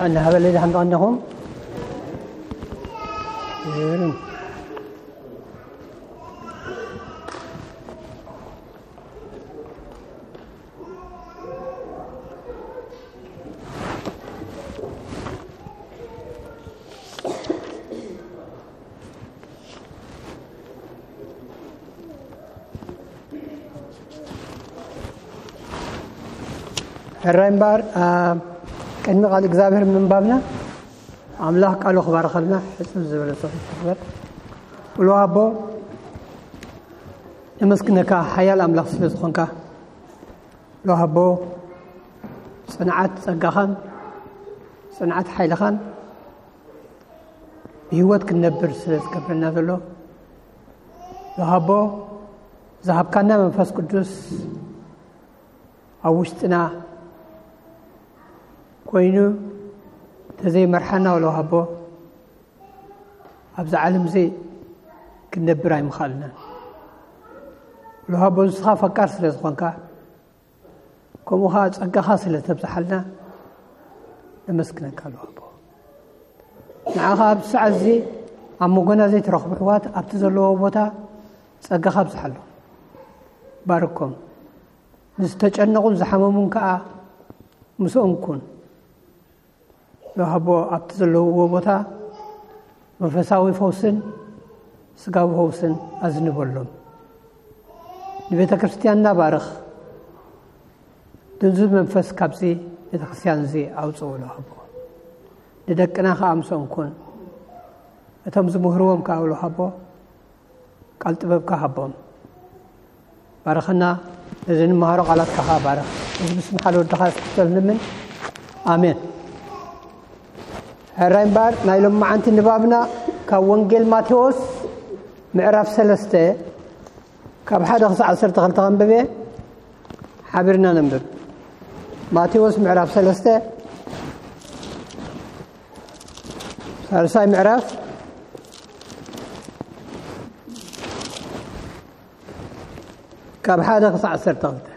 እናሃበለ ዝሓምጣ እንዲኹም። ሕራይ እምበኣር፣ ኣብ ቅድሚ ቃል እግዚኣብሔር ምንባብና፣ ኣምላኽ ቃሉ ክባርኸልና ሕጽር ዝበለ ጸሎት ንግበር። ሉዋቦ፣ ነመስግነካ፣ ሓያል ኣምላኽ ስለ ዝኾንካ። ሉዋቦ፣ ጽንዓት ጸጋኻን ጽንዓት ሓይልኻን ብህይወት ክንነብር ስለ ዝገብረና ዘሎ፣ ሉዋቦ፣ ዝሃብካና መንፈስ ቅዱስ ኣብ ውሽጥና ኮይኑ ተዘይመርሓና፣ ሉዋቦ፣ ኣብዚ ዓለም እዚ ክንነብር ኣይምኻልናን። ሉዋቦ፣ ንስኻ ፈቃር ስለ ዝኾንካ፣ ከምኡ ኸዓ ጸጋኻ ስለ ተብዝሓልና ነመስግነካ፣ ሉዋቦ። ንዓኻ ኣብዚ ሰዓት እዚ ኣብ መጎና ዘይትረኽቡ ኣሕዋት ኣብቲ ዘለዎ ቦታ ጸጋኻ ኣብዝሓሎም። ባርኮም። ንዝተጨነቑን ዝሓመሙን ከኣ ምስኦም ኩን። ሉዋቦ፣ ኣብቲ ዘለውዎ ቦታ መንፈሳዊ ፈውስን ስጋዊ ፈውስን ኣዝንበሎም። ንቤተ ክርስቲያንና ባርኽ። ድንዙዝ መንፈስ ካብዚ ቤተ ክርስቲያን እዚ ኣውጽኡ፣ ሉዋቦ። ንደቅና ከኣ ምስኦም ኩን። እቶም ዝምህርዎም ከኣ፣ ሉዋቦ፣ ቃል ጥበብካ ሃቦም። ባርኸና፣ ነዚ ንመሃሮ ቃላትካ ከኣ ባርኽ። እዚ ብስም ሓደ ወድኻ የሱስ ክርስቶስ ንምን። ኣሜን። ሕራይ እምበኣር፣ ናይ ሎማዓንቲ ንባብና ካብ ወንጌል ማቴዎስ ምዕራፍ ሰለስተ፣ ካብ ሓደ ክሳዕ ዓሰርተ ክልተ ከንብብ እየ። ሓቢርና ነንብብ። ማቴዎስ ምዕራፍ ሰለስተ፣ ሳልሳይ ምዕራፍ፣ ካብ ሓደ ክሳዕ ዓሰርተ ክልተ።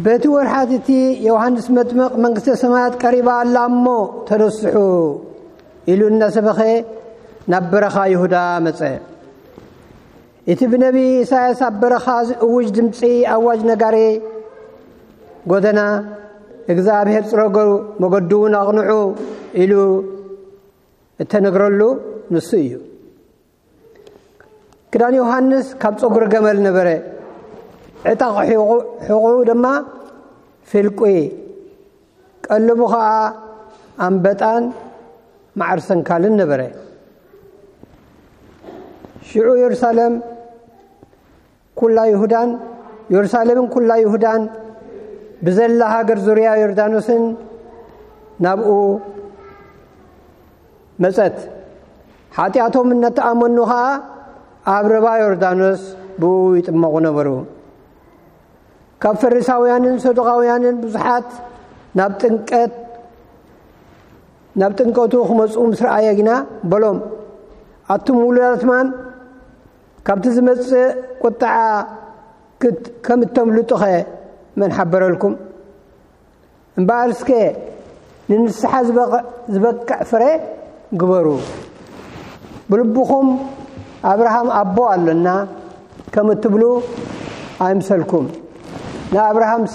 በቲ ወርሓት እቲ ዮሃንስ መጥምቕ፣ "መንግስተ ሰማያት ቀሪባ ኣላ እሞ ተነስሑ" ኢሉ እናሰበኸ ናብ በረኻ ይሁዳ መጸ። እቲ ብነቢይ ኢሳያስ ኣብ በረኻ ዝእውጅ ድምጺ ኣዋጅ ነጋሪ፣ "ጎደና እግዚኣብሔር ጽረጉ፣ መገዱ እውን ኣቕንዑ" ኢሉ እተነግረሉ ንሱ እዩ። ክዳን ዮሃንስ ካብ ጸጉሪ ገመል ነበረ፣ ዕጣቕ ሒቑ-፣ ሕቑኡ ድማ ፍልቁ፣ ቀለቡ ኸኣ ኣንበጣን መዓር ሰንካልን ነበረ። ሽዑ የሩሳሌም ኩላ ይሁዳን፣ የሩሳሌምን ኩላ ይሁዳን ብዘላ ሃገር ዙርያ ዮርዳኖስን ናብኡ መጸት። ሓጢኣቶም እናተኣመኑ ኸኣ ኣብ ርባ ዮርዳኖስ ብኡ ይጥመቑ ነበሩ። ካብ ፈሪሳውያንን ሰዱቃውያንን ብዙሓት ናብ ጥንቀት፣ ናብ ጥንቀቱ ክመጽኡ ምስ ረኣየ ግና በሎም፣ "ኣቱም ውሉዳት ማን፣ ካብቲ ዝመጽእ ቁጥዓ ክት-፣ ከም እተምልጡኸ መን ሓበረልኩም? እምበኣር እስከ ንንስሓ ዝበቕ-፣ ዝበቅዕ ፍረ ግበሩ። ብልብኹም ኣብርሃም ኣቦ ኣሎና ከም እትብሉ ኣይምሰልኩም። ንኣብርሃምሲ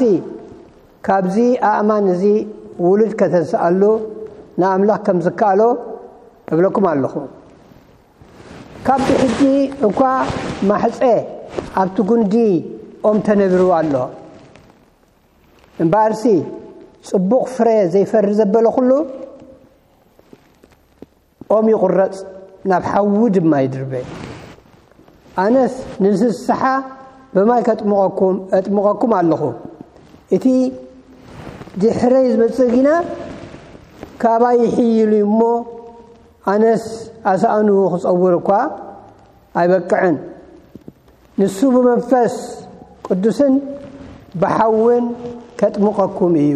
ካብዚ ኣእማን እዚ ውሉድ ከተንስኣሉ ንኣምላኽ ከም ዝከኣሎ እብለኩም ኣለኹ። ካብ ብሕጂ እኳ ማሕጸ ኣብቲ ጉንዲ ኦም ተነቢሩ ኣሎ። እምበኣርሲ ጽቡቕ ፍረ ዘይፈሪ ዘበለ ኩሉ ኦም ይቑረጽ፣ ናብ ሓዊ ድማ ይድርበ። ኣነስ ንንስሓ ብማይ ከጥምቐኩም፣ እጥምቐኩም ኣለኹ። እቲ ድሕረይ ዝመጽእ ግና ካባይ ይሕይል እዩ እሞ፣ ኣነስ ኣሳእኑ ክጸውር እኳ ኣይበቅዕን። ንሱ ብመንፈስ ቅዱስን ብሓውን ከጥምቐኩም እዩ።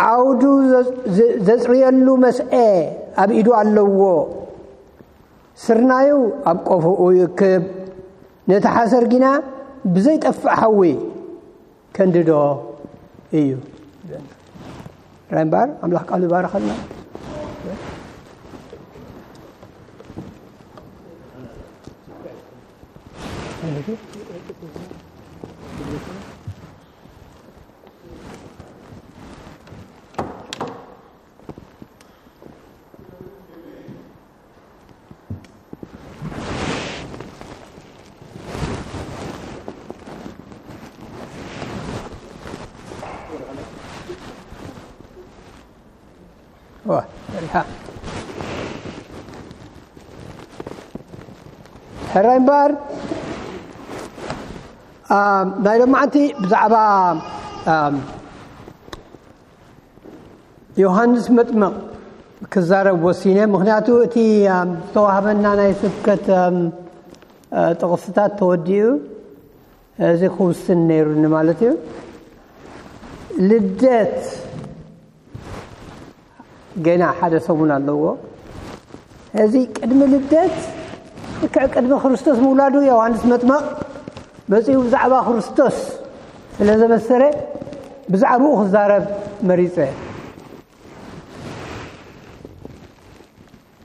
ዓውዱ ዘ-፣ ዘ-፣ ዘጽርየሉ መስኤ ኣብ ኢዱ ኣለዎ። ስርናዩ ኣብ ቆፎኡ ይእክብ፣ ነቲ ሓሰር ግና ብዘይጠፍእ ሓዊ ከንድዶ እዩ። ራይ እምበኣር ኣምላኽ ቃሉ ይባርኸልና። ሕራይ እምበኣር፣ ናይ ሎማዓንቲ ብዛዕባ ዮሃንስ መጥምቕ ክዛረብ ወሲነ። ምኽንያቱ እቲ ዝተዋህበና ናይ ስብከት ጥቕስታት ተወዲኡ፣ እዚ ክውስን ነይሩኒ ማለት እዩ። ልደት ገና ሓደ ሰሙን ኣለዎ። እዚ ቅድሚ ልደት፣ ልክዕ ቅድሚ ክርስቶስ ምውላዱ፣ ዮሃንስ መጥምቕ መጺኡ ብዛዕባ ክርስቶስ ስለ ዘበሰረ፣ ብዛዕባኡ ክዛረብ መሪጸ።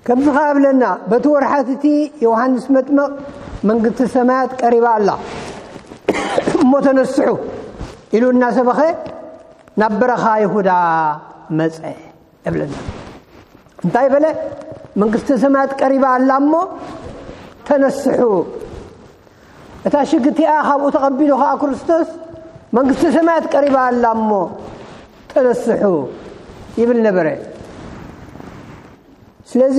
ከምዚ ኸኣ እብለና፣ በቲ ወርሓት እቲ ዮሃንስ መጥምቕ መንግስቲ ሰማያት ቀሪባ ኣላ እሞ ተነስሑ ኢሉ እናሰበኸ ናብ በረኻ ይሁዳ መጸ እብለና። እንታይ በለ? መንግስቲ ሰማያት ቀሪባ ኣላ እሞ ተነስሑ። እታ ሽግቲኣ ካብኡ ተቐቢሉ ኸኣ ክርስቶስ መንግስቲ ሰማያት ቀሪባ ኣላ እሞ ተነስሑ ይብል ነበረ። ስለዚ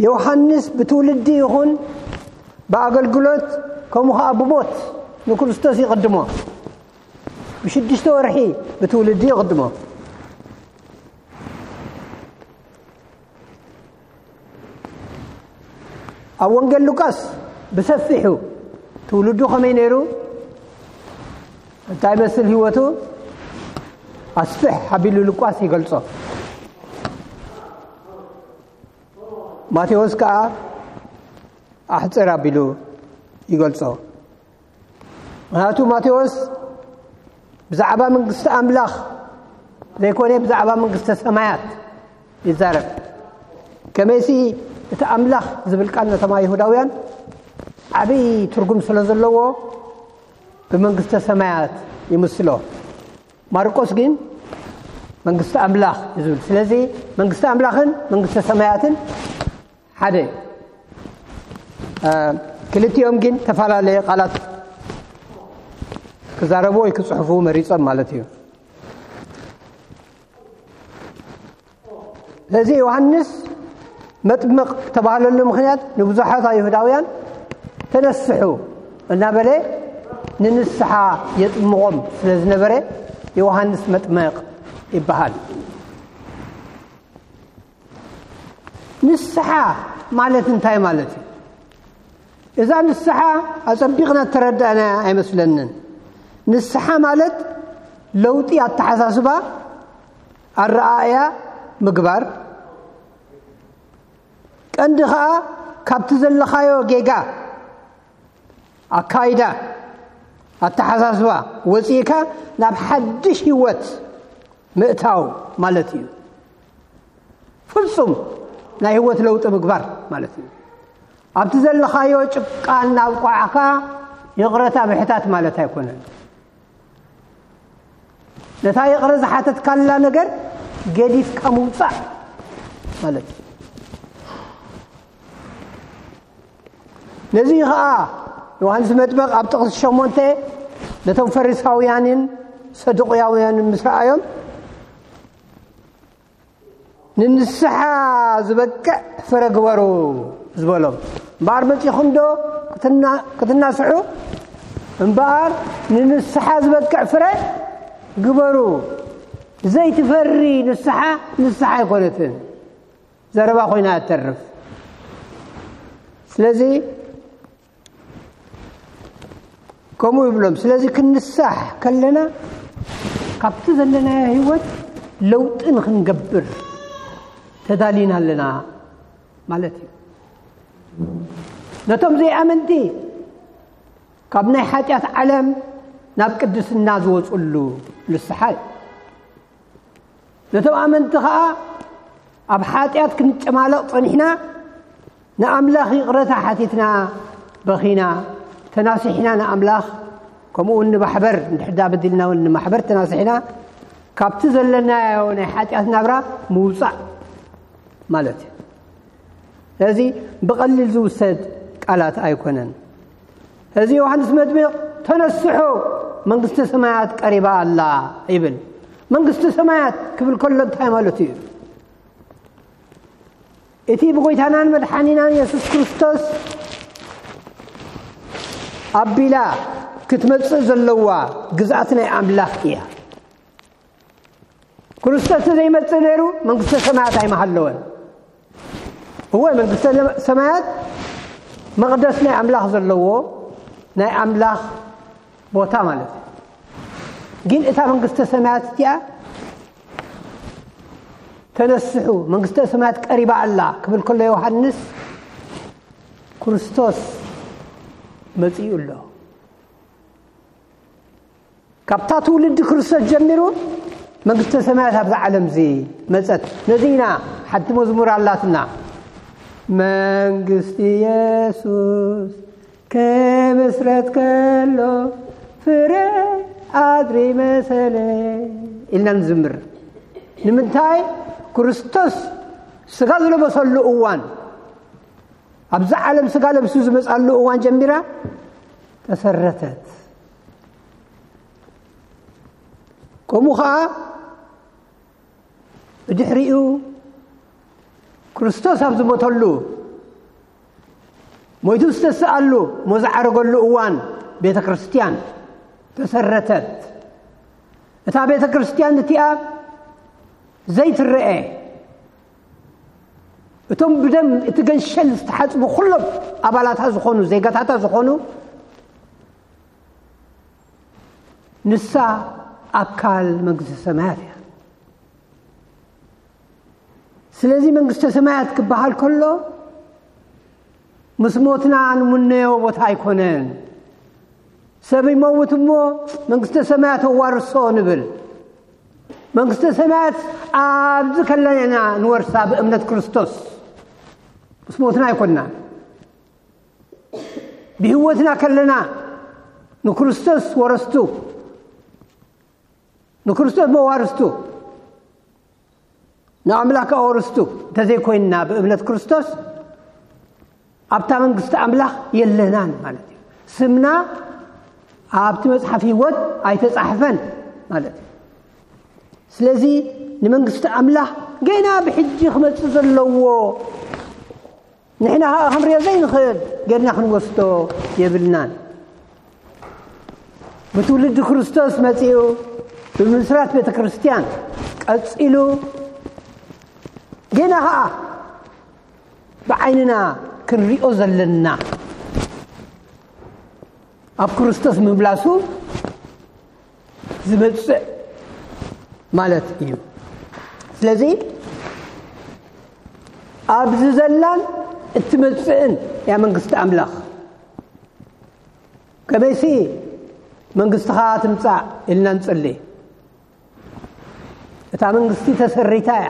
ዮሃንስ ብትውልዲ ይኹን ብኣገልግሎት ከምኡ ኸኣ ብሞት ንክርስቶስ ይቕድሞ። ብሽዱሽተ ወርሒ ብትውልዲ ይቕድሞ። ኣብ ወንጌል ሉቃስ ብሰፊሑ ትውልዱ ከመይ ነይሩ፣ እንታይ መስል ህይወቱ ኣስፍሕ ኣቢሉ ሉቃስ ይገልጾ። ማቴዎስ ከኣ ኣሕጽር ኣቢሉ ይገልጾ። ምኽንያቱ ማቴዎስ ብዛዕባ መንግስቲ ኣምላኽ ዘይኮነ፣ ብዛዕባ መንግስተ ሰማያት ይዛረብ። ከመይሲ እቲ ኣምላኽ ዝብል ቃል ነቶም ኣይሁዳውያን ዓብዪ ትርጉም ስለ ዘለዎ ብመንግስተ ሰማያት ይምስሎ። ማርቆስ ግን መንግስቲ ኣምላኽ እዩ ዝብል። ስለዚ መንግስቲ ኣምላኽን መንግስተ ሰማያትን ሓደ። ክልቲኦም ግን ተፈላለየ ቃላት ክዛረቡ ወይ ክጽሕፉ መሪጾም ማለት እዩ። ስለዚ ዮሃንስ መጥምቕ ተባህለሉ ምኽንያት ንብዙሓት ኣይሁዳውያን ተነስሑ እናበለ ንንስሓ የጥምቖም ስለ ዝነበረ ዮሃንስ መጥምቕ ይበሃል። ንስሓ ማለት እንታይ ማለት እዩ? እዛ ንስሓ ኣጸቢቕና እተረዳእናያ ኣይመስለንን። ንስሓ ማለት ለውጢ ኣተሓሳስባ፣ ኣረኣእያ ምግባር፣ ቀንዲ ኸኣ ካብቲ ዘለኻዮ ጌጋ ኣካይዳ፣ ኣተሓሳስባ ወጺእካ ናብ ሓድሽ ህይወት ምእታው ማለት እዩ። ፍጹም ናይ ህይወት ለውጢ ምግባር ማለት እዩ። ኣብቲ ዘለኻዮ ጭቃ እናብቋዕካ ይቕረታ ምሕታት ማለት ኣይኮነን። ነታ ይቕረ ዝሓተትካላ ነገር ገዲፍካ ምውጻእ ማለት እዩ። ነዚ ኸኣ ዮሃንስ መጥምቕ ኣብ ጥቕሲ ሸሞንተ ነቶም ፈሪሳውያንን ሰዱቃውያንን ምስ ረኣዮም፣ "ንንስሓ ዝበቅዕ ፍረ ግበሩ" ዝበሎም። እምበኣር መጺኹም ዶ ክትናስሑ? እምበኣር ንንስሓ ዝበቅዕ ፍረ ግበሩ። ዘይትፈሪ ንስሓ፣ ንስሓ ኣይኮነትን። ዘረባ ኮይና እተርፍ። ስለዚ ከምኡ ይብሎም። ስለዚ ክንሳሕ ከለና ካብቲ ዘለናዮ ህይወት ለውጢ ንኽንገብር ተዳሊና ኣለና ማለት እዩ። ነቶም ዘይኣመንቲ ካብ ናይ ሓጢኣት ዓለም ናብ ቅድስና ዝወፅሉ ንስሓ እዩ። ነቶም ኣመንቲ ኸዓ ኣብ ሓጢኣት ክንጨማለቕ ጸኒሕና ንኣምላኽ ይቕረታ ሓቲትና በኺና ተናሲሕና ንኣምላኽ ከምኡ እውን ንማሕበር እንድሕዳ በዲልና እውን ንማሕበር ተናሲሕና ካብቲ ዘለናዮ ናይ ሓጢኣት ናብራ ምውፃእ ማለት እዩ። እዚ ብቐሊል ዝውሰድ ቃላት ኣይኮነን። እዚ ዮሃንስ መጥምቕ ተነስሑ መንግስተ ሰማያት ቀሪባ ኣላ ይብል። መንግስተ ሰማያት ክብል ከሎ እንታይ ማለቱ እዩ? እቲ ብጎይታናን መድሓኒናን የሱስ ክርስቶስ ኣቢላ ክትመጽእ ዘለዋ ግዝኣት ናይ ኣምላኽ እያ። ክርስቶስ ዘይመጽእ ነይሩ መንግስተ ሰማያት ኣይመሃለወን። እወ መንግስተ ሰማያት መቕደስ ናይ ኣምላኽ ዘለዎ ናይ ኣምላኽ ቦታ ማለት እዩ። ግን እታ መንግስተ ሰማያት እቲኣ ተነስሑ መንግስተ ሰማያት ቀሪባ ኣላ ክብል ከሎ ዮሃንስ ክርስቶስ መጺኡ ኣሎ። ካብታ ትውልዲ ክርስቶስ ጀሚሩ መንግስተ ሰማያት ኣብዛ ዓለም እዚ መጸት። ነዚ ኢና ሓንቲ መዝሙር ኣላትና መንግስቲ የሱስ ክምስረት ከሎ ፍረ ኣድሪ መሰለ ኢልና ንዝምር። ንምንታይ? ክርስቶስ ስጋ ዝለበሰሉ እዋን ኣብዚ ዓለም ስጋ ለብሱ ዝመጻሉ እዋን ጀሚራ ተሰረተት። ከምኡ ኸዓ ብድሕሪኡ ክርስቶስ ኣብ ዝሞተሉ ሞይቱ ዝተስኣሉ ሞ ዝዓረገሉ እዋን ቤተ ክርስቲያን ተሰረተት። እታ ቤተ ክርስቲያን እቲኣ ዘይትረአ እቶም ብደም እቲ ገንሸል ዝተሓጽቡ ኩሎም ኣባላታ ዝኾኑ ዜጋታታ ዝኾኑ ንሳ ኣካል መንግስተ ሰማያት እያ። ስለዚ መንግስተ ሰማያት ክበሃል ከሎ ምስ ሞትና ንምነዮ ቦታ ኣይኮነን። ሰብ ይመውት እሞ መንግስተ ሰማያት ኣዋርሶ ንብል። መንግስተ ሰማያት ኣብዚ ከለና ኢና ንወርሳ ብእምነት ክርስቶስ። ምስ ሞትና ኣይኮንና። ብህይወትና ከለና ንክርስቶስ ወረስቱ፣ ንክርስቶስ መዋርስቱ፣ ንኣምላኽ ኣወርስቱ እንተዘይኮይንና ብእምነት ክርስቶስ ኣብታ መንግስቲ ኣምላኽ የለናን ማለት እዩ። ስምና ኣብቲ መጽሓፍ ህይወት ኣይተጻሕፈን ማለት እዩ። ስለዚ ንመንግስቲ ኣምላኽ ገና ብሕጂ ክመጽእ ዘለዎ ንሕና ኸዓ ክንሪኦ ዘይንኽእል ጌርና ክንወስዶ የብልናን። ብትውልዲ ክርስቶስ መጺኡ ብምስራት ቤተ ክርስቲያን ቀጺሉ ገና ኸዓ ብዓይንና ክንሪኦ ዘለና ኣብ ክርስቶስ ምምላሱ ዝመጽእ ማለት እዩ። ስለዚ ኣብዚ ዘላን እትመጽእን እያ መንግስቲ ኣምላኽ። ከመይሲ መንግስትኻ ትምጻእ ኢልና ንጽሊ። እታ መንግስቲ ተሰሪታ እያ።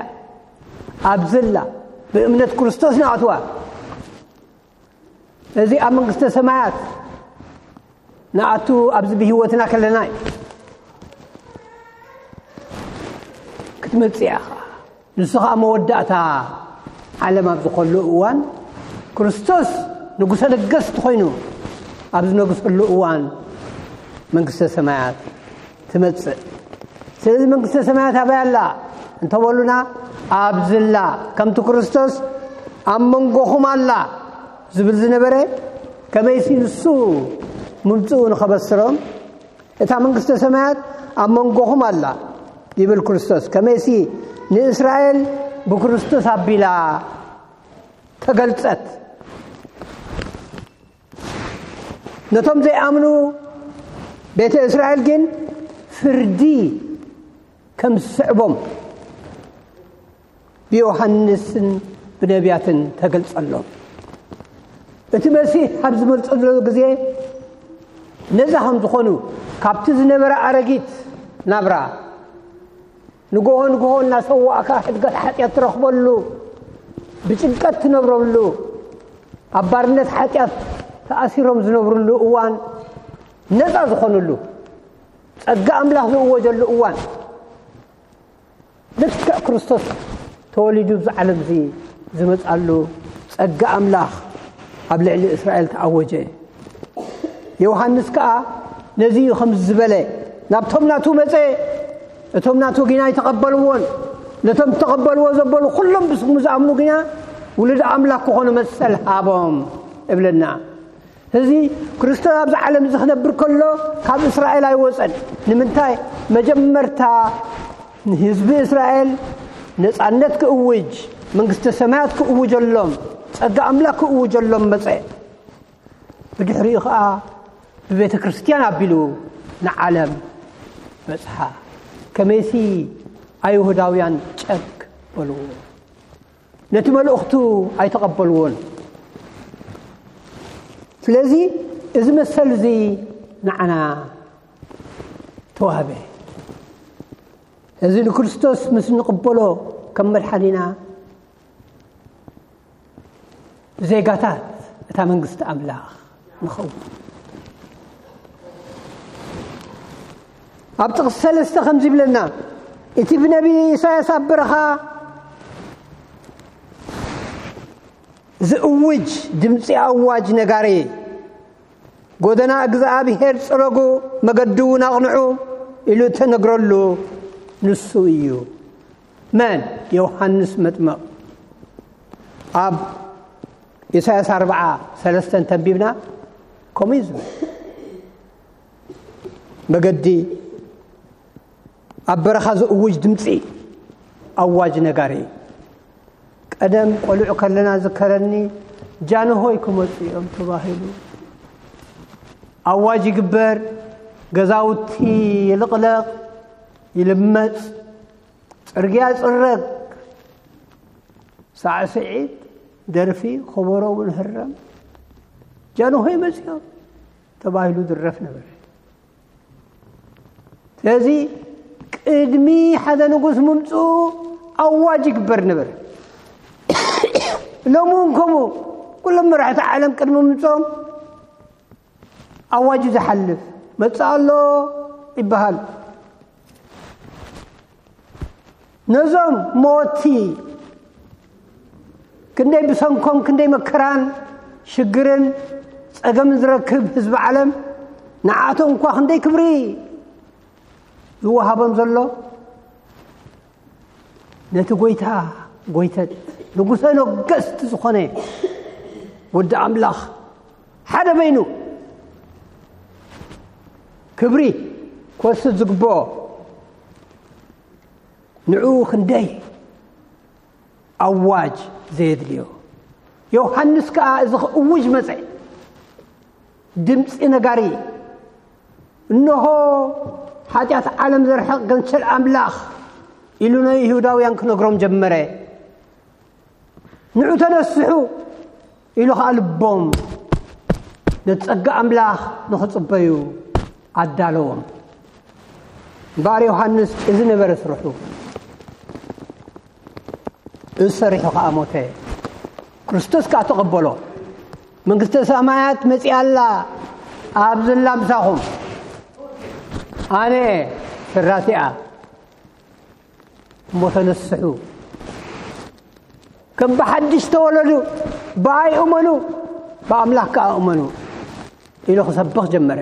ኣብዝላ ብእምነት ክርስቶስ ንኣትዋ። እዚ ኣብ መንግስተ ሰማያት ንኣቱ ኣብዚ ብህይወትና ከለና እዩ ክትመጽእ እያ። ንሱ ኸዓ መወዳእታ ዓለም ኣብ ዝኾሉ እዋን ክርስቶስ ንጉሰ ነገስት ኮይኑ ኣብ ዝነግሰሉ እዋን መንግስተ ሰማያት ትመጽእ። ስለዚ መንግስተ ሰማያት ኣበይ ኣላ እንተበሉና ኣብዝላ ከምቲ ክርስቶስ ኣብ መንጎኹም ኣላ ዝብል ዝነበረ ከመይሲ ንሱ ምምጽኡ ንኸበስሮም እታ መንግስተ ሰማያት ኣብ መንጎኹም ኣላ ይብል ክርስቶስ። ከመይሲ ንእስራኤል ብክርስቶስ ኣቢላ ተገልጸት። ነቶም ዘይኣምኑ ቤተ እስራኤል ግን ፍርዲ ከም ዝስዕቦም ብዮሃንስን ብነቢያትን ተገልጸሎም። እቲ መሲሕ ኣብ ዝመልጸሉ ግዜ ነዛ ከም ዝኾኑ ካብቲ ዝነበረ ኣረጊት ናብራ ንግሆ ንግሆ እናሰዋእካ ሕድገት ሓጢኣት ትረኽበሉ፣ ብጭንቀት ትነብረሉ፣ ኣብ ባርነት ሓጢኣት ተኣሲሮም ዝነብርሉ እዋን ነፃ ዝኾኑሉ፣ ጸጋ ኣምላኽ ዝእወጀሉ እዋን፣ ልክዕ ክርስቶስ ተወሊዱ ኣብዚ ዓለም እዚ ዝመጻሉ ጸጋ ኣምላኽ ኣብ ልዕሊ እስራኤል ተኣወጀ። ዮሃንስ ከኣ ነዚ እዩ ከም ዝበለ፣ ናብቶም ናቱ መጸ፣ እቶም ናቱ ግና ኣይተቐበልዎን። ነቶም ተቐበልዎ ዘበሉ ኩሎም ብስሙ ዝኣምኑ ግና ውሉድ ኣምላኽ ክኾኑ መሰል ሃቦም እብለና። እዚ ክርስቶስ ኣብዚ ዓለም እዚ ክነብር ከሎ ካብ እስራኤል ኣይወጸን። ንምንታይ? መጀመርታ ንህዝቢ እስራኤል ነጻነት ክእውጅ፣ መንግስተ ሰማያት ክእውጀሎም፣ ጸጋ ኣምላኽ ክእውጀሎም መጸ። ብድሕሪኡ ኸኣ ብቤተ ክርስቲያን ኣቢሉ ንዓለም በጽሓ። ከመይሲ ኣይሁዳውያን ጨግ በልዎ። ነቲ መልእኽቱ ኣይተቐበልዎን። ስለዚ እዚ መሰል እዚ ንዓና ተዋህበ። እዚ ንክርስቶስ ምስ ንቕበሎ ከም መድሓኒና ዜጋታት እታ መንግስቲ ኣምላኽ ንኸውን። ኣብ ጥቕሲ ሰለስተ ከምዚ ይብለና፣ እቲ ብነቢይ ኢሳያስ ኣብ በረኻ ዝእውጅ ድምፂ ኣዋጅ ነጋሪ፣ ጎደና እግዚኣብሔር ጽረጉ፣ መገዲ እውን ኣቕንዑ ኢሉ እተነግረሉ ንሱ እዩ። መን? ዮሃንስ መጥምቕ። ኣብ ኢሳያስ ኣርብዓ ሰለስተ እንተንቢብና ከምኡ እዩ ዝብል። መገዲ ኣብ በረኻ ዝእውጅ ድምፂ ኣዋጅ ነጋሪ። ቀደም ቆልዑ ከለና ዝከረኒ፣ ጃንሆይ ክመፁ እዮም ተባሂሉ ኣዋጅ ይግበር፣ ገዛውቲ ይልቕለቕ፣ ይልመፅ፣ ፅርግያ ፅረግ፣ ሳዕስዒት፣ ደርፊ፣ ከበሮ እውን ህረም፣ ጃንሆይ መፅኦም ተባሂሉ ዝረፍ ነበረ። ስለዚ ቅድሚ ሓደ ንጉስ ምምፅኡ ኣዋጅ ይግበር ነበረ። ሎሚ እውን ከምኡ፣ ኩሎም መራሕቲ ዓለም ቅድሚ ምምፅኦም ኣዋጅ ዝሓልፍ መፅእ ኣሎ ይበሃል። ነዞም መወቲ ክንደይ ብሰንኮም ክንደይ መከራን ሽግርን ጸገምን ዝረክብ ህዝቢ ዓለም፣ ንዓቶም እኳ ክንደይ ክብሪ ዝወሃቦም ዘሎ፣ ነቲ ጎይታ ጎይተት ንጉሰ ነገስት ዝኾነ ወዲ ኣምላኽ ሓደ በይኑ ክብሪ ክወስድ ዝግብኦ፣ ንዕኡ ክንደይ ኣዋጅ ዘየድልዮ። ዮሃንስ ከኣ እዚ ክእውጅ መጸ። ድምጺ ነጋሪ፣ እንሆ ሓጢኣት ዓለም ዘርሕቕ ገንሸል ኣምላኽ ኢሉ ንይሁዳውያን ክነግሮም ጀመረ። ንዑ ተነስሑ ኢሉ ኸዓ ልቦም ነቲ ጸጋ ኣምላኽ ንኽጽበዩ ኣዳለዎም። እምበኣር ዮሃንስ እዚ ነበረ ስርሑ። እዚ ሰሪሑ ኸዓ ሞተ። ክርስቶስ ከኣ ተቐበሎ። መንግስተ ሰማያት መጺኣ ኣላ፣ ኣብዚ ኣላ ምሳኹም። ኣነ እየ ፈራቲኣ። እሞ ተነስሑ፣ ከም ብሓድሽ ተወለዱ፣ ብኣይ እመኑ፣ ብኣምላኽ ከኣ እመኑ ኢሉ ክሰብኽ ጀመረ።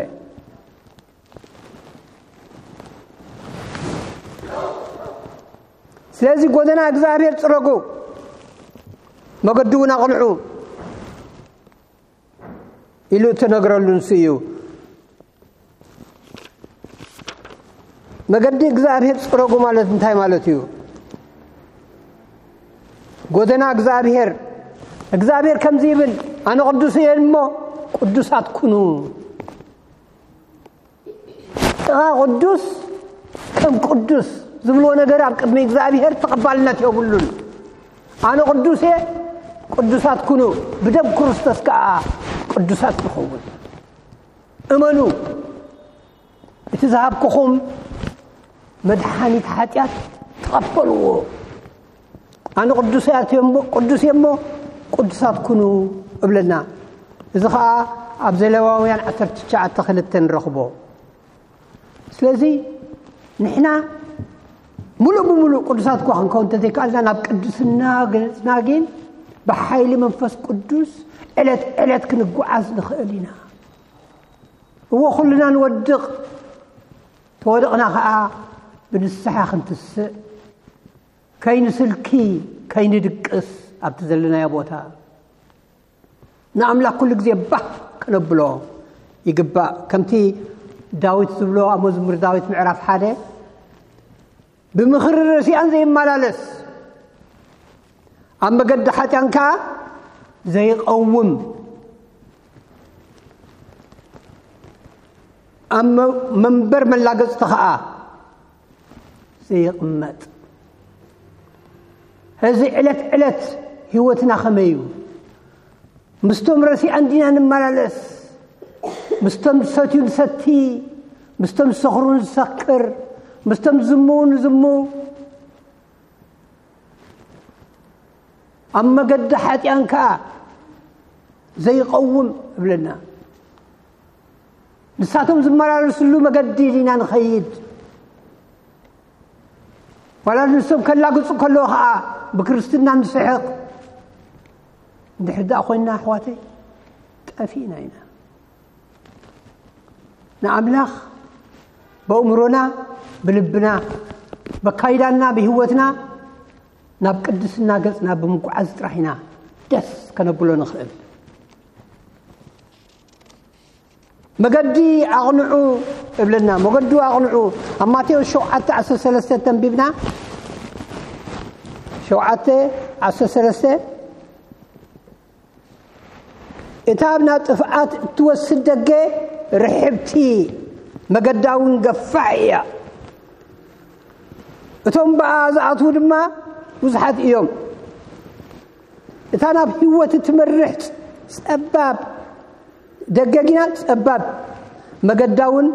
ስለዚ ጎደና እግዚኣብሔር ጽረጉ፣ መገዱ እውን ኣቕንዑ ኢሉ እተነግረሉ ንሱ እዩ። መገዲ እግዚኣብሔር ጽረጉ ማለት እንታይ ማለት እዩ? ጎደና እግዚኣብሔር፣ እግዚኣብሔር ከምዚ ይብል፣ ኣነ ቅዱስ እየ እሞ ቅዱሳት ኩኑ። ጥቓ ቅዱስ ከም ቅዱስ ዝብልዎ ነገር ኣብ ቅድሚ እግዚኣብሔር ተቐባልነት የብሉን። ኣነ ቅዱስ እየ፣ ቅዱሳት ኩኑ፣ ብደም ክርስቶስ ከኣ ቅዱሳት ንኸውን። እመኑ፣ እቲ ዝሃብኩኹም መድሓኒት ሓጢኣት ተቐበልዎ። ኣነ ቅዱሳት እየ እሞ፣ ቅዱስ እየ እሞ ቅዱሳት ኩኑ እብለና። እዚ ኸኣ ኣብ ዘሌዋውያን ዓሰርተ ትሽዓተ ክልተ ንረኽቦ። ስለዚ ንሕና ምሉእ ብምሉእ ቅዱሳት እኳ ክንከውን እንተዘይከኣልና፣ ናብ ቅድስና ገጽና ግን ብሓይሊ መንፈስ ቅዱስ ዕለት ዕለት ክንጓዓዝ ንኽእል ኢና። እዎ ኩልና ንወድቕ፣ ተወደቕና ኸኣ ብንስሓ ክንትስእ፣ ከይንስልኪ፣ ከይንድቅስ ኣብቲ ዘለናዮ ቦታ ንኣምላኽ ኩሉ ግዜ ባህ ከነብሎ ይግባእ። ከምቲ ዳዊት ዝብሎ ኣብ መዝሙር ዳዊት ምዕራፍ ሓደ፣ "ብምኽሪ ረሲኣን ዘይመላለስ፣ ኣብ መገዲ ሓጢኣን ከኣ ዘይቐውም፣ ኣብ መ-፣ መንበር መላገጽቲ ከኣ ዘይቕመጥ." ሕዚ ዕለት ዕለት ህይወትና ከመይ እዩ? ምስቶም ረሲኣን ዲና ንመላለስ? ምስቶም ዝሰትዩ ንሰቲ፣ ምስቶም ዝሰኽሩ ንሰክር፣ ምስቶም ዝዝምዉ ንዝሙ፣ ኣብ መገዲ ሓጢኣን ከኣ ዘይቐውም እብለና። ንሳቶም ዝመላለስሉ መገዲ ዲና ንኸይድ? ዋላ ንሶም ከላግጹ ከለዉ ኸኣ ብክርስትና ንስሕቕ? እንድሕር ደኣ ኮይንና ኣሕዋተይ፣ ጠፊእና ኢና። ንኣምላኽ በእምሮና፣ ብልብና፣ በካይዳና፣ ብህይወትና ናብ ቅድስና ገጽና ብምጉዓዝ ጥራሕ ኢና ደስ ከነብሎ ንኽእል። መገዲ ኣቕንዑ እብለና፣ መገዱ ኣቕንዑ። ኣብ ማቴዎስ ሸውዓተ ዓሰርተ ሰለስተ ተንቢብና፣ ሸውዓተ ዓሰርተ ሰለስተ፣ "እታ ናብ ጥፍኣት እትወስድ ደገ ርሕብቲ፣ መገዳ እውን ገፋሕ እያ፣ እቶም ብኣ ዝኣትዉ ድማ ብዙሓት እዮም። እታ ናብ ህይወት እትመርሕ ጸባብ ደገ ግና ጸባብ፣ መገዳ እውን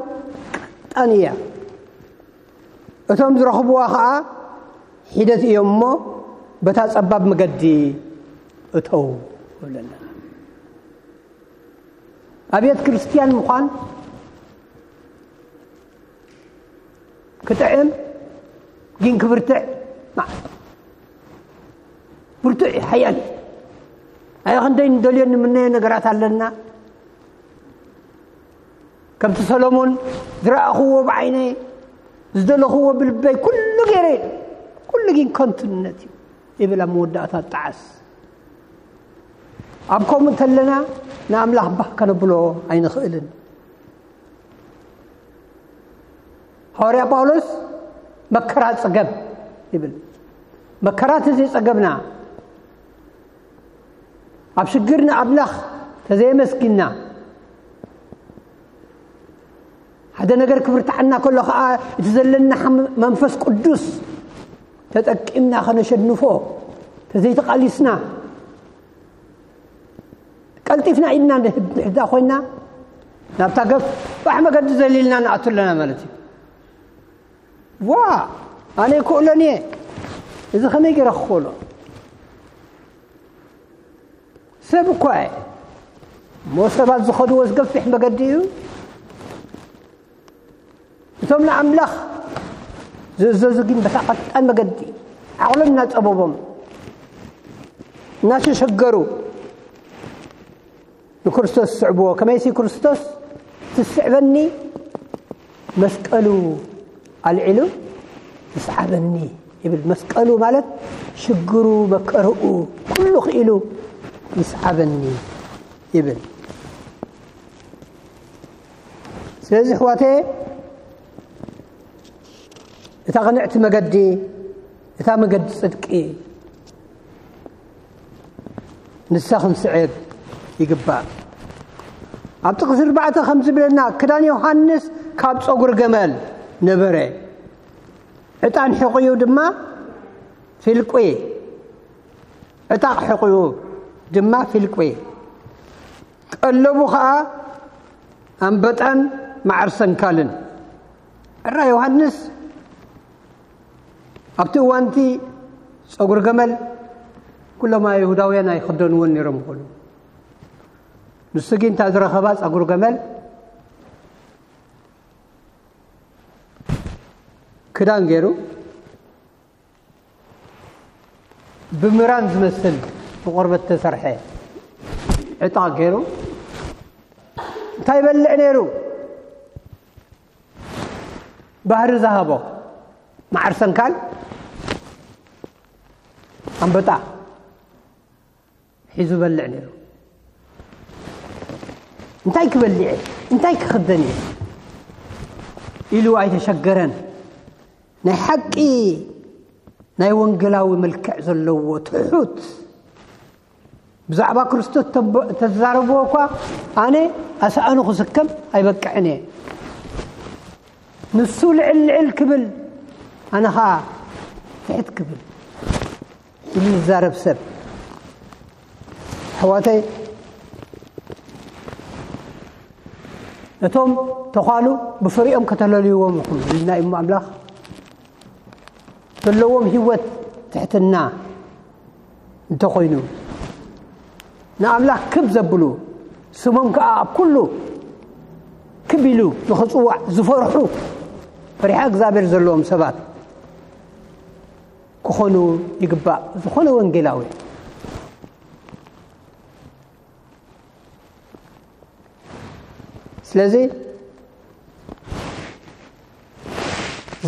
ቀጣን እያ፣ እቶም ዝረኽብዋ ኸኣ ሒደት እዮም እሞ፣ በታ ጸባብ መገዲ እተው" ይብለና። ኣብየት ክርስትያን ምዃን ክጥዕም ግን ክብርትዕ፣ ማዕጾ ብርቱዕ እዩ፣ ሓያል እዩ። ኣየ ክንደይ ንደልዮ ንምነዮ ነገራት ኣለና። ከምቲ ሰሎሞን፣ "ዝረኣኽዎ ብዓይነይ፣ ዝደለኽዎ ብልበይ፣ ኩሉ ገይረ፣ ኩሉ ግን ከንቱነት እዩ" ይብል ኣብ መወዳእታ ጣዕስ። ኣብ ከምኡ እንተለና ንኣምላኽ ባህ ከነብሎ ኣይንኽእልን። ሃዋርያ ጳውሎስ "መከራ ጽገብ" ይብል። መከራ ተዘይጸገብና፣ ኣብ ሽግር ንኣምላኽ ተዘየመስጊንና፣ ሓደ ነገር ክብርትዓና ከሎ ኸኣ እቲ ዘለና ሓም-፣ መንፈስ ቅዱስ ተጠቂምና ከነሸንፎ ተዘይተቓሊስና፣ ቀልጢፍና ኢድና ንህብ-፣ ንሕዳ ኮይና፣ ናብታ ገፋሕ መገዲ ዘሊልና ንኣቱ ኣለና ማለት እዩ። "ዋ፣ ኣነ ይክእሎን እየ፣ እዚ ከመይ ገይረ ክኽእሎ? ሰብ እኳ እየ እሞ፣ ሰባት ዝኸድዎ ዝገፍሕ መገዲ እዩ፣ እቶም ንኣምላኽ ዝእዘዙ ግን በታ ቀጣን መገዲ፣ ዓቕሎም እናጸበቦም፣ እናተሸገሩ ንክርስቶስ ዝስዕብዎ። ከመይሲ ክርስቶስ ትስዕበኒ፣ መስቀሉ ኣልዒሉ ይስዓበኒ" ይብል። መስቀሉ ማለት ሽግሩ፣ መከርኡ፣ ኩሉ ክኢሉ ይስዓበኒ ይብል። ስለዚ ኣሕዋተየ፣ እታ ቅንዕቲ መገዲ፣ እታ መገዲ ጽድቂ፣ ንሳ ክንስዕብ ይግባእ። ኣብ ጥቕሲ ኣርባዕተ ከም ዝብለና፣ ክዳን ዮሃንስ ካብ ጸጉሪ ገመል ነበረ፣ ዕጣን ሕቑኡ ድማ ፊልቁ፣ ዕጣቕ ሕቑኡ ድማ ፊልቁ፣ ቀለቡ ኸኣ ኣንበጣን መዓር ሰንካልን። ዕራ ዮሃንስ ኣብቲ እዋንቲ ጸጉሪ ገመል ኩሎም ኣይሁዳውያን ኣይኽደንዎን ነይሮም ይኾኑ። ንሱ ግን እንታ ዝረኸባ ጸጉሪ ገመል ክዳን ገይሩ፣ ብምራን ዝመስል ብቆርበት ተሰርሐ ዕጣ ገይሩ እንታይ ይበልዕ ነይሩ? ባህሪ ዝሃቦ መዓር ሰንካል ኣንበጣ ሒዙ በልዕ ነይሩ። እንታይ ክበልዕ እየ? እንታይ ክኽደን እየ? ኢሉ ኣይተሸገረን። ናይ ሓቂ ናይ ወንጌላዊ መልክዕ ዘለዎ ትሑት፣ ብዛዕባ ክርስቶስ ተብ-፣ ተዛረብዎ እኳ ኣነ ኣስኣኑ ክስከም ኣይበቅዕን እየ። ንሱ ልዕል ልዕል ክብል፣ ኣነ ኸዓ ትሕት ክብል ኢሉ ዝዛረብ ሰብ። ኣሕዋተይ፣ ነቶም ተዃሉ ብፍሪኦም ከተለልይዎም ኢኹም ኢልና እዩ ኣምላኽ። ዘለዎም ህይወት ትሕትና እንተኾይኑ፣ ንኣምላኽ ክብ ዘብሉ፣ ስሞም ከኣ ኣብ ኩሉ ክብ ኢሉ ንኽጽዋዕ ዝፈርሑ፣ ፈሪሃ እግዚኣብሔር ዘለዎም ሰባት ክኾኑ ይግባእ። ዝኾነ ወንጌላዊ። ስለዚ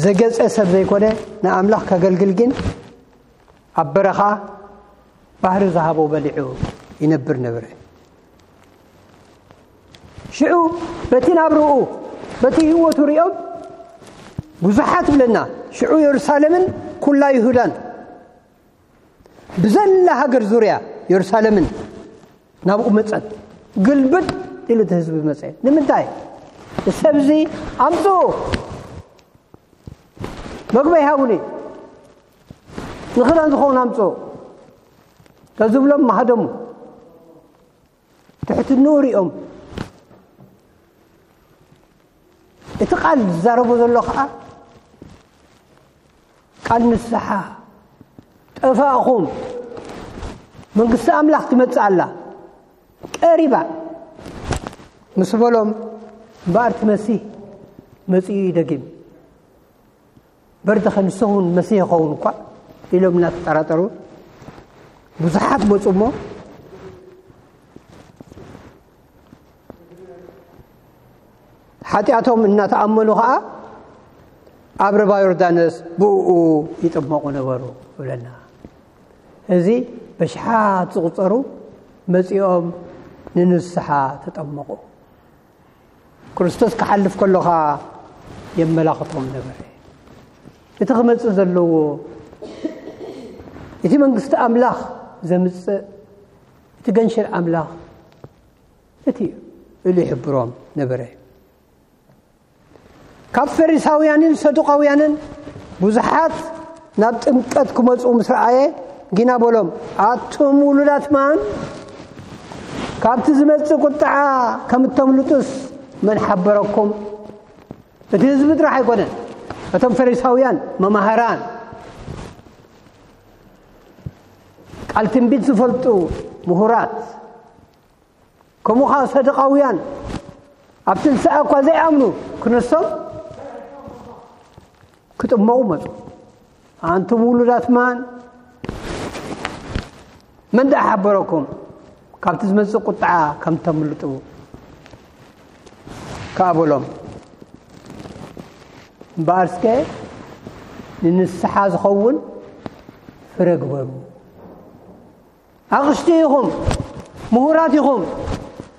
ዘገጸ ሰብ ዘይኮነ ንኣምላኽ ከገልግል ግን ኣብ በረኻ ባህሪ ዝሃቦ በሊዑ ይነብር ነበረ። ሽዑ በቲ ናብርኡ፣ በቲ ህይወቱ ሪኦም ብዙሓት ብለና። ሽዑ የሩሳሌምን ኩላ ይሁዳን ብዘላ ሃገር ዙርያ የሩሳሌምን ናብኡ መጸት። ግልብጥ ኢሉ እቲ ህዝቢ መጸ። ንምንታይ? ሰብዚ ኣምጽኡ፣ መግቢ ይሃቡኒ፣ ንኽዳን ዝኸውን ኣምጽኡ ተዝብሎም ማህደሙ። ትሕትንኡ ሪኦም። እቲ ቃል ዝዛረቦ ዘሎ ኸዓ ቃል ንስሓ። ጠፋእኹም፣ መንግስቲ ኣምላኽ ትመጽእ ኣላ፣ ቀሪባ ምስ በሎም፣ እምበኣር እቲ መሲህ መጺኡ እዩ ደጊም። በርድኸ ንሱ እውን መሲህ ይኸውን እኳ ኢሎም እናተጠራጠሩ ብዙሓት መጹ እሞ፣ ሓጢኣቶም እናተኣመኑ ኸዓ ኣብ ርባ ዮርዳኖስ ብእኡ ይጥመቑ ነበሩ ይብለና። እዚ በሽሓት ዝቑጸሩ መጺኦም ንንስሓ ተጠመቑ። ክርስቶስ ክሓልፍ ከሎ ኸዓ የመላኽቶም ነበረ። እቲ ክመጽእ ዘለዎ፣ እቲ መንግስቲ ኣምላኽ ዘምጽእ፣ እቲ ገንሸል ኣምላኽ እቲ እዩ ኢሉ ይሕብሮም ነበረ። ካብ ፈሪሳውያንን ሰዱቃውያንን ብዙሓት ናብ ጥምቀት ክመጹ ምስ ረኣየ፣ ግና በሎም፣ ኣቱም ውሉዳት ማን፣ ካብቲ ዝመጽእ ቁጥዓ ከም እተምልጡስ መን ሓበረኩም? እቲ ህዝቢ ጥራሕ ኣይኮነን፣ እቶም ፈሪሳውያን መማህራን፣ ቃል ትንቢት ዝፈልጡ ምሁራት፣ ከምኡ ኸዓ ሰዱቃውያን፣ ኣብ ትንሳኤ እኳ ዘይኣምኑ ክነሶም ክጥመቑ መጹ። ኣንቱም ውሉዳት ማን፣ መን ደኣ ሓበረኩም ካብቲ ዝመጽእ ቁጥዓ ከም ተምልጡ? ከኣ በሎም፣ እምበኣርስከ ንንስሓ ዝኸውን ፍረ ግበሩ። ኣቕሽቲ ኢኹም፣ ምሁራት ኢኹም፣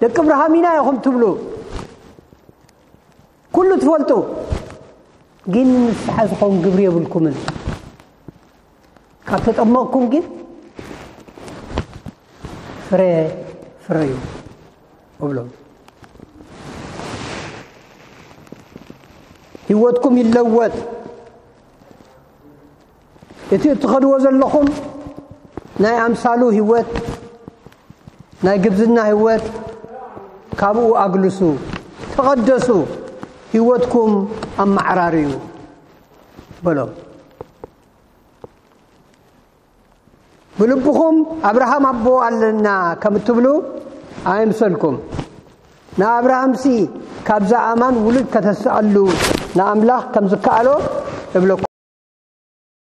ደቂ እብርሃም ኢና ኢኹም ትብሉ፣ ኩሉ ትፈልጡ፣ ግን ንስሓ ዝኸውን ግብሪ የብልኩምን። ካብ ተጠመቕኩም ግን ፍረ ፍረዩ እብሎም። ህይወትኩም ይለወጥ። እቲ እትኸድዎ ዘለኹም ናይ ኣምሳሉ ህይወት፣ ናይ ግብዝና ህይወት ካብኡ ኣግልሱ፣ ተቐደሱ። ህይወትኩም ኣመዓራርዩ በሎም። ብልብኹም ኣብርሃም ኣቦ ኣለና ከም እትብሉ ኣይምሰልኩም። ንኣብርሃምሲ ካብዛ ኣማን ውሉድ ከተስኣሉ ንኣምላኽ ከም ዝከኣሎ እብለኩም።